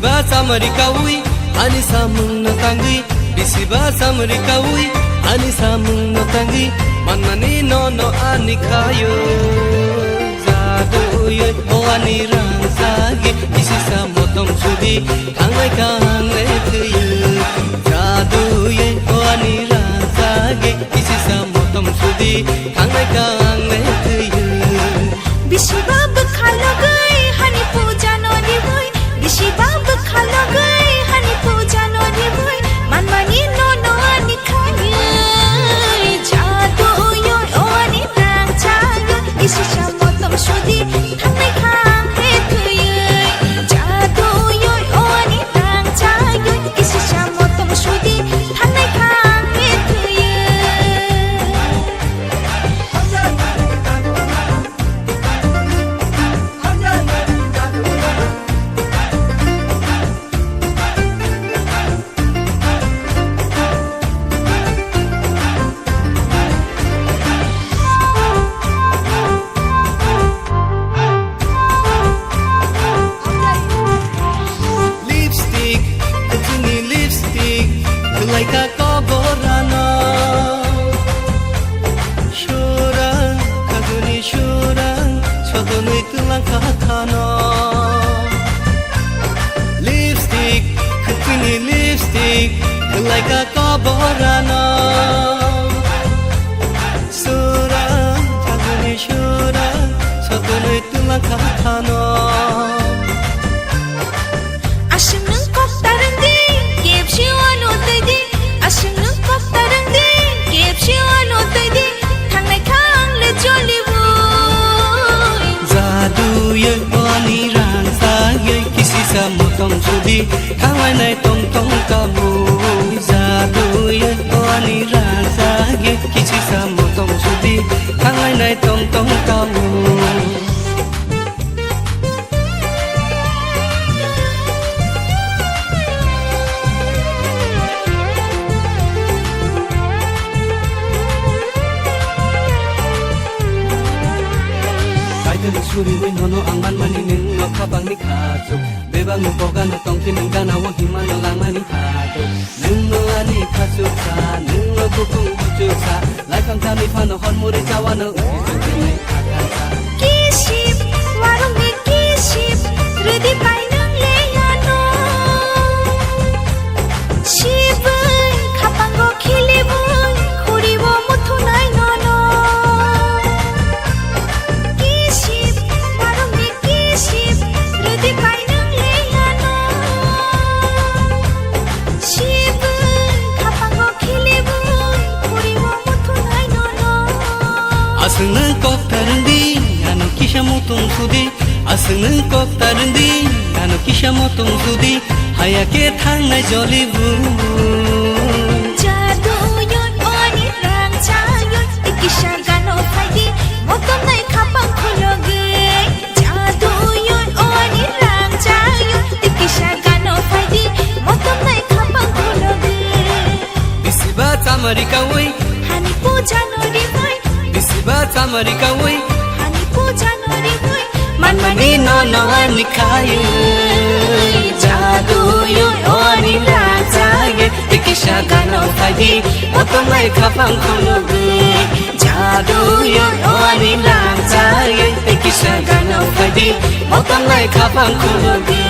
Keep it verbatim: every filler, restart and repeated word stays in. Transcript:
Ba chamari kaui, ani samung no tangwi, bisi ba chamari kaui, ani samung no tangwi, manmani no no ani khayo. Jaduyoi o ani rang sagi, isi sa motom sudi, thangnai kang le thwiyo. Jaduyoi o ani rang sagi, isi sa motom sudi, thangnai kang le thwiyo. Bisiba bwkha logwi hani puja no riwi, bisiba bwkha logwi hani puja no riwi, manmani no no ani khayo. Jaduyoi o ani rang chayoi, isi sa motom sudi, thangnai kang he thwiyo. Jaduyoi o ani rang chayoi, isi sa motom sudi, thangnai kang he thwiyo. Lipstick, kuchuni lipstick, khwlaikha koborano. Surang, khaguni surang, sotonwi twlangkha khano. Lipstick, kuchuni lipstick, khwlaikha koborano. Surang, khaguni surang, sotonwi twlangkha khano. Aswk nwng kok ta rwng di, kebsi uano twi di. Aswk nwng kok ta rwng di, kebsi uano twi di. Thangnai kha ang le joliui. Jaduyoi o ani rang chayoi, kisisa motom sudi, thanglai nai tong tong kabui. Jaduyoi o ani rang chayoi, kisisa motom sudi, thanglai nai tong tong kabui. Kaitor suriwi nono ang manmani nwng no khapangni khachuk. Bebak no boga no tongsi nwng gana o hima no langmani khachuk. Nwng no ani khachuk sa, nwng no bukung buchuk sa. Laifang tani phano hor muri chawa no usi chukwi nai akansa. Kisip, warung ni kisip, rwdi pai nwng le ano. Sibwi khapango khilibwi, khuribo muthunai nono. Kisip, warung ni kisip, rwdi pai nwng le ano. Sibwi khapango khilibwi, khuribo muthunai nono. Aswk nwng kok ta rwngdi, ano kisa mutung sudi. Aswk nwng kok ta rwngdi, ano kisa mutung sudi. Haya khe thangnai jolibu. Jaduyoi o ani rang chayoi, tei kisa gano phaidi, motom nai khapang khulogwi. Jaduyoi o ani rang chayoi, tei kisa gano phaidi, motom nai khapang khulogwi. Bisiba chamari kaui, hani puja no ribai. Bisiba chamari kaui, hani puja no ribai. Manmani no no ani khayo. Jaduyoi o ani rang chayoi, tei kisa gano phaidi, motom nai khapang khulogwi. Jaduyoi o ani rang chayoi, tei kisa gano phaidi, motom nai khapang khulogwi.